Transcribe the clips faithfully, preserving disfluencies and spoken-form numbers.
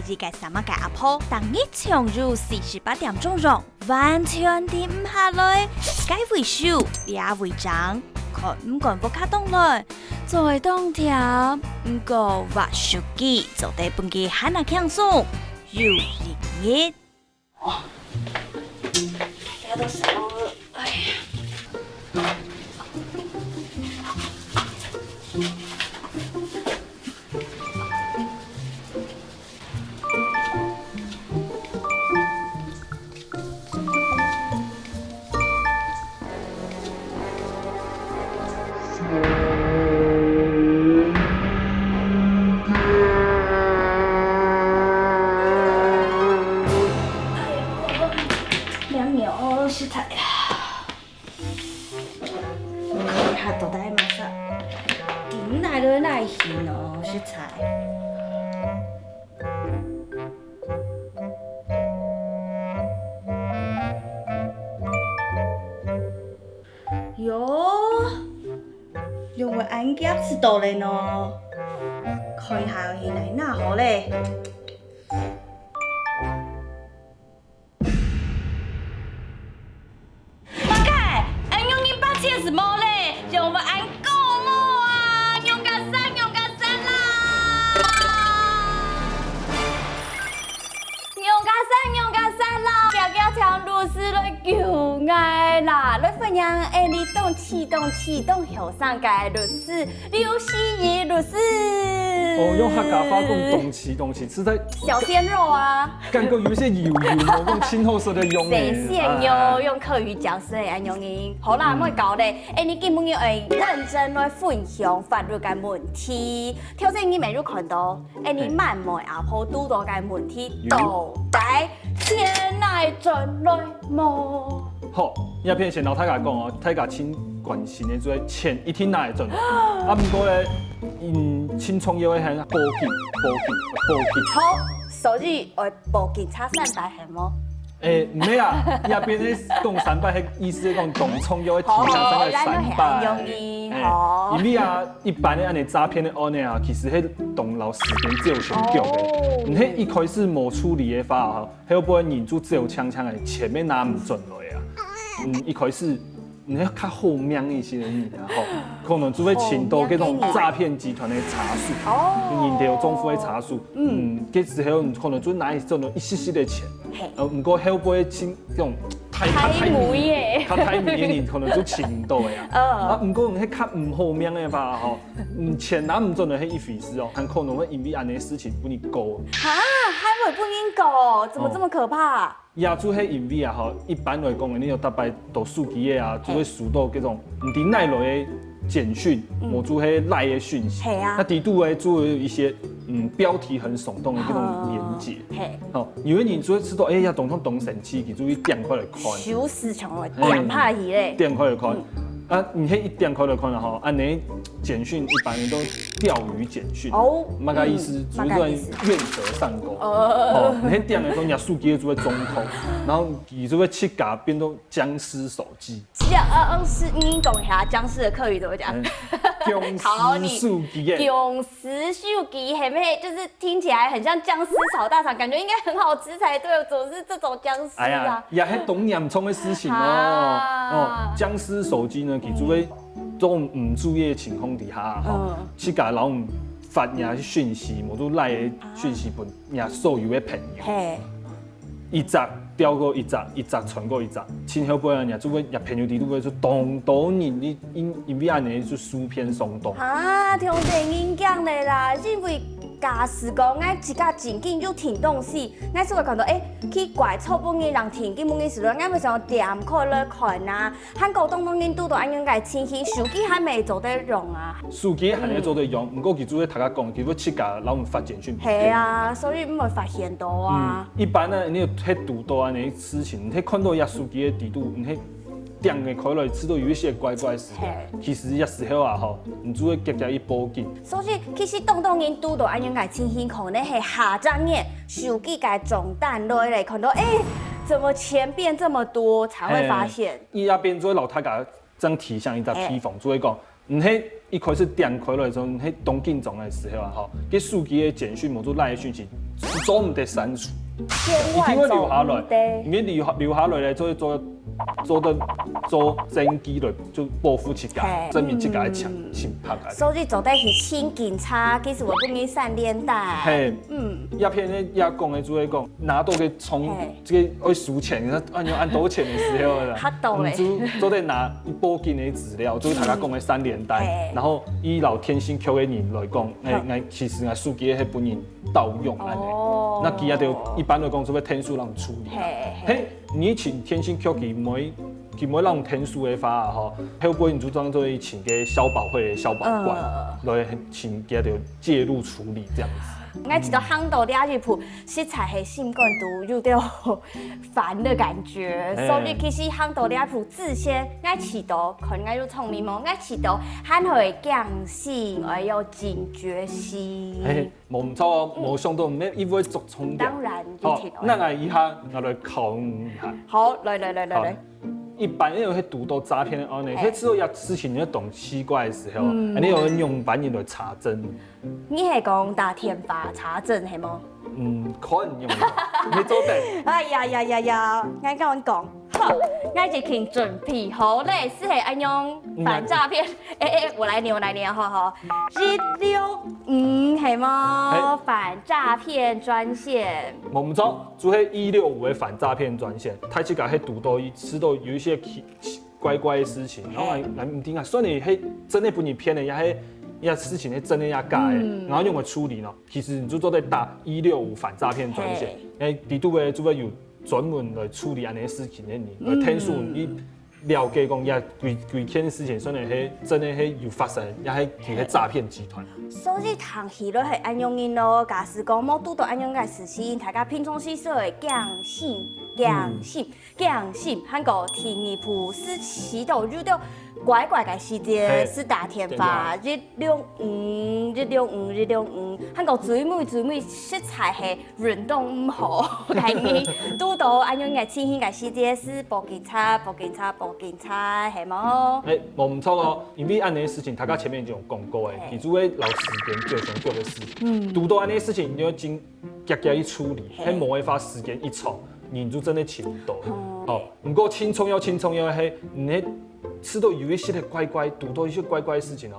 這个三阿个阿婆，逐日從有四十八點鐘樣，完全停毋下來。該位手，這位掌，看毋慣屋下當亂，做會當忝，毋過滑手機做得分佢還較輕鬆。有一日， 大家都死光了，哎呀！哎呀，娘娘哦，實在啊！嗯，還到底嘛是，緊來都來行哦，實在。 喲，仰會恁遽就到咧呢？看一下係哪位拿好咧。麼个？恁樣人把錢係無咧？仰會恁講無啊？娘家桑，娘家桑啦！ 娘家桑，娘家桑啦！遽遽請律師來救𠊎啦！來歡迎𠊎俚當時當時當後生个律師劉希怡律師。哦，用客家話講當時當時，實在小鮮肉啊！感覺有一些油油哦，用清后色的用欸。小鮮肉，哎。用客語講是恁樣个。好啦，嗯。莫搞咧，𠊎俚今晡日愛認真來分享法律个問題。頭先你們有看到， 𠊎俚滿妹阿婆堵到个問題，有。到底錢拿轉來無？好，這片先摎大家講哦，大家盡關心个就係錢一定拿會轉來。啊，毋過咧，嗯，盡重要个係報警，報警，報警。好，所以愛報警查三擺係無？ 欸，毋係啊，這片个講三擺，係意思係講當重要个提醒，好，好，三擺，三擺。咱就係恁樣个，欸，好。因為啊，一般个恁樣詐騙个案例啊，其實係當摎時間走相逐个。哦。你係一開始無處理个話啊，後背人就走淨淨个，錢也拿毋轉來啊。嗯，一開始你係較好命一些个人啊，吼，可能就會尋到這種詐騙集團个查數，哦。人頭帳戶个查數，嗯。嗯，這時候你可能就拿一種一息息个錢。 嘿。呃，毋過後背盡這種太，太太無意義，較太無意義，可能就尋毋到个啊。嗯。啊，毋過你係較毋好命个話吼，嗯，錢拿毋轉來係一回事哦，還可能會因為恁樣个事情分你告。哈，還會分人告？怎麼這麼可怕？哦。也就係因為啊吼，一般來講，你有大概都手機个啊，就會收到這種毋知哪來个簡訊，嗯。無就係LINE个訊息。嘿啊。那底肚个就有一些，嗯，標題很聳動个這種連結。啊。 嘿。吼，有个人就會知道，哎呀，當當當生氣，佢就會點開來看。手勢上來點下去咧。點開來看。嗯。啊，你係一點開來看啊，吼，恁樣簡訊一般人都釣魚簡訊。哦，麼个意思？嗯，就是說願者上钩。麼个意思？哦。哦，你係點的時候，你的手機就會中毒，然後你就會自家變到僵屍手機。 僵屍，你講一下僵屍的客語怎麼講？嗯，考你。僵屍手機耶。僵屍手機，係不是就是聽起來很像僵屍炒大腸，感覺應該很好吃才對，怎麼是這種僵屍啊？哎呀，也係當嚴重的事情哦。啊。哦，僵屍手機呢，其實會當毋注意的情況底下，吼，嗯。自家摎人發若訊息，無就LINE的訊息分若所有的朋友。嘿。 一隻跳過一隻，一隻傳過一隻，盡後背啊，若就會，若朋友裡肚會就當多人，你因，因為恁樣就受騙上當。啊，聽得人驚咧啦，因為假使講，𠊎自家正經有聽東西，𠊎就會感到，欸，奇怪，昨晡日人聽，今晡日係，𠊎會想點開來看啊， 還過當當人堵到恁樣个情形，手機還會做得用啊。手機還會做得用，嗯。毋過佢就係頭下講，佢會自家摎人發簡訊。係啊，所以毋會發現到啊。嗯，一般呢，你有堵到恁樣个事情，你看到這手機个底肚，你係點个開來，知道有一些怪怪事的。係。其實這時候啊，吼，你就會遽遽去報警。所以其實當當人堵到恁樣个情形，可能係下隻月手機个帳單來咧，看到，欸，怎麼錢變這麼多，才會發現。係。 佢這片就會摎大家正提醒一隻地方，嘿。就會講，你係一開始點開來个時候，你係當緊張个時候啊，吼，該手機个簡訊無就LINE个訊息，做毋得刪除，一定會留下來，因為留下留下來咧，做做做得做證據來就保護自家，證明自家个清清白啊。所以做得去請警察，其實我不會閃電彈。嘿，嗯，鴉片个鴉講个就會講，拿到个從這个愛收錢，你看按按多錢个時候啦，嚇到咧，就做得拿報警个資料，就是大家講个三聯單，然後以老天星球个人來講，哎，其實啊，手機係本人 盜用安尼。哦，那佢也就一般來講就會天數人處理。嘿，你請電信局佢毋會，佢毋會讓天數个話吼，後背你就當做請个消保會的消保官，來請佢就介入處理這樣子。𠊎知道行到這一步，實在係心肝肚有點煩的感覺，所以其實行到這一步之前，𠊎知道，可能𠊎有聰明無，𠊎知道，還會驚醒，愛有警覺心。 無毋著哦，無想到你一會著重點。當然，一定。好，那𠊎一下，𠊎來考你一下。好，來來來來來。一般因為堵到詐騙个案呢，佢知道一事情你會懂奇怪的時候，你有用般人來查證。你係講打電話查證係無？嗯，可能用，你做得。哎呀呀呀呀，𠊎跟你講。 好，𠊎已經準備好咧，係係恁樣反詐騙。哎哎，我來念，我來念，好好。一六五係無？反詐騙專線。無毋著，就係一六五个反詐騙專線，大自家係堵到一，知道有一些奇奇怪怪的事情，然後還還毋定啊，算你係真的分你騙的，也係也事情係真的也假的，然後用來處理呢？其實你就做得打一六五反詐騙專線，哎，裡肚个就會有 專門來處理恁樣事情个人，來天數你了解講，也幾幾件事情，算係真的係有發生，也係佢係詐騙集團。所以聽起來係恁樣个咯，假使講無堵到恁樣个事情，大家平常時就會驚醒、驚醒、驚醒，還過第二步係知道有兜怪怪个時節，係打電話一六五、一六五、一六五，還過最尾最尾實在係 運動毋好，該你堵到恁樣个情形个時節係報警察、報警察、報警察，係無？哎，無毋著哦，因為恁樣个事情，大家前面已經有講過誒，其實會老時間就想做个事情，堵到恁樣个事情，你要緊遽遽去處理，係無个話時間一長，人就真的尋毋到。哦，毋過盡重要、盡重要个係，你係知道有一些个怪怪，堵到一些怪怪个事情哦，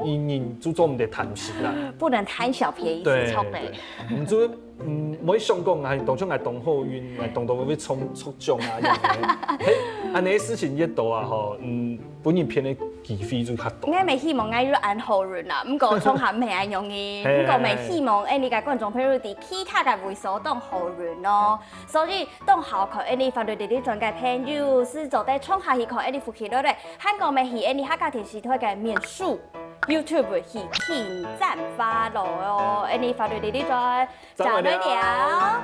你人就做毋得貪心啦。不能貪小便宜，對是錯的。對，你就 嗯，毋會想講，哎，當像𠊎當好運，𠊎當多會中中獎啊，這樣个。嘿，恁樣个事情越多啊，吼，嗯，分人騙个機會就較多。𠊎乜希望𠊎有恁好運啊，毋過從來毋係恁容易。嘿毋過乜希望，哎，你个觀眾朋友在其他个位所當好運哦。所以，當好看，哎，你法律倫理專个朋友，係做得衝下去看，哎，你福氣落來，還過乜去，哎，你客家電視台个面書。 YouTube去點讚follow哦，哎，你法律倫理專，讚來了。讚來了。